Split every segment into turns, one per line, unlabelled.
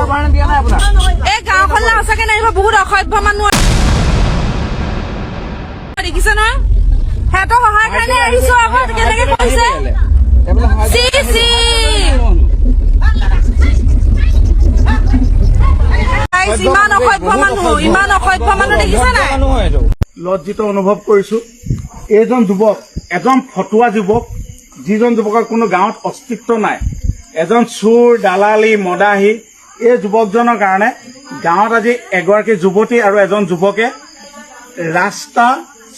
এই গাঁওখনলৈ সঁচাকে নাহিব, বহুত অসভ্য মানুহ দেখিছে নহয়। সিহঁতৰ সহায় কাৰণে আহিছো আকৌ, কেনেকে কৈছে, চি চি। গাইছ, ইমান অসভ্য মানুহ, ইমান অসভ্য মানুহ দেখিছে নাই?
লজ্জিত অনুভৱ কৰিছো। এইজন যুৱক এজন ফটুৱা যুৱক, যিজন যুৱকৰ কোনো গাঁৱত অস্তিত্ব নাই, এজন চোৰ, দালালি, মদাহী। এই যুৱকজনৰ কাৰণে গাঁৱত আজি এগৰাকী যুৱতী আৰু এজন যুৱকে ৰাস্তা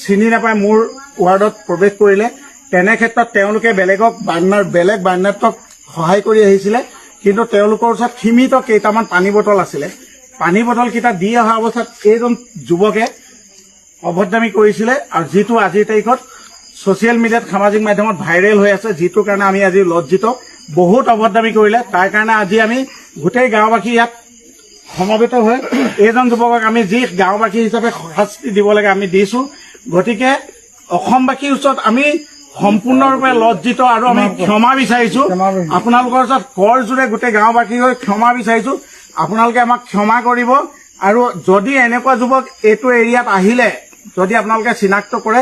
চিনি নাপাই মোৰ ৱাৰ্ডত প্ৰৱেশ কৰিলে। তেনে ক্ষেত্ৰত তেওঁলোকে বেলেগক বান্যাৰ বেলেগ বান্যাত্মক সহায় কৰি আহিছিলে, কিন্তু তেওঁলোকৰ ওচৰত সীমিত কেইটামান পানী বটল আছিলে। পানী বটলকেইটা দি অহা অৱস্থাত এইজন যুৱকে অভদ্ৰামী কৰিছিলে আৰু যিটো আজিৰ তাৰিখত ছ'চিয়েল মিডিয়াত, সামাজিক মাধ্যমত ভাইৰেল হৈ আছে, যিটোৰ কাৰণে আমি আজি লজ্জিত। বহুত অভদ্ৰামী কৰিলে, তাৰ কাৰণে আজি আমি গোটেই গাঁওবাসী ইয়াত সমবেত হৈ এইজন যুৱকক আমি যি গাঁওবাসী হিচাপে শাস্তি দিব লাগে আমি দিছো। গতিকে অসমবাসীৰ ওচৰত আমি সম্পূৰ্ণৰূপে লজ্জিত আৰু আমি ক্ষমা বিচাৰিছো। আপোনালোকৰ ওচৰত কৰযোৰে গোটেই গাঁওবাসী হৈ ক্ষমা বিচাৰিছো। আপোনালোকে আমাক ক্ষমা কৰিব আৰু যদি এনেকুৱা যুৱক এইটো এৰিয়াত আহিলে যদি আপোনালোকে চিনাক্ত কৰে,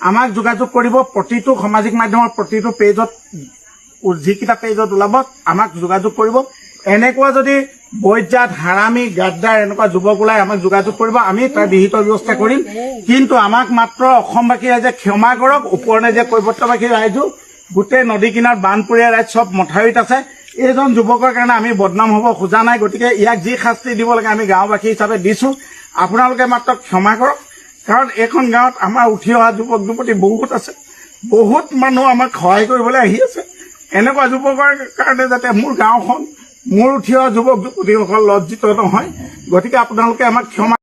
আমাক যোগাযোগ কৰিব। প্ৰতিটো সামাজিক মাধ্যমৰ প্ৰতিটো পেজত, যিকেইটা পেজত ওলাব, আমাক যোগাযোগ কৰিব। এনেকুৱা যদি বজ্জাত, হাৰামী, গাদ্দাৰ এনেকুৱা যুৱক ওলাই, আমাক যোগাযোগ কৰিব, আমি তাৰ বিহিত ব্যৱস্থা কৰিম। কিন্তু আমাক মাত্ৰ অসমবাসী ৰাইজে ক্ষমা কৰক। ওপৰ যে কৈৱৰ্তবাসী ৰাইজো, গোটেই নদী কিনাৰ বানপৰীয়া ৰাইজ চব মথাউৰিত আছে। এইজন যুৱকৰ কাৰণে আমি বদনাম হ'ব খোজা নাই। গতিকে ইয়াক যি শাস্তি দিব লাগে আমি গাঁওবাসী হিচাপে দিছো। আপোনালোকে মাত্ৰ ক্ষমা কৰক, কাৰণ এইখন গাঁৱত আমাৰ উঠি অহা যুৱক যুৱতী বহুত আছে, বহুত মানুহ আমাক সহায় কৰিবলৈ আহি আছে। এনেকুৱা যুৱকৰ কাৰণে যাতে মোৰ গাঁওখন, মোৰ উঠি অহা যুৱক যুৱতীসকল লজ্জিত নহয়, গতিকে আপোনালোকে আমাক ক্ষমা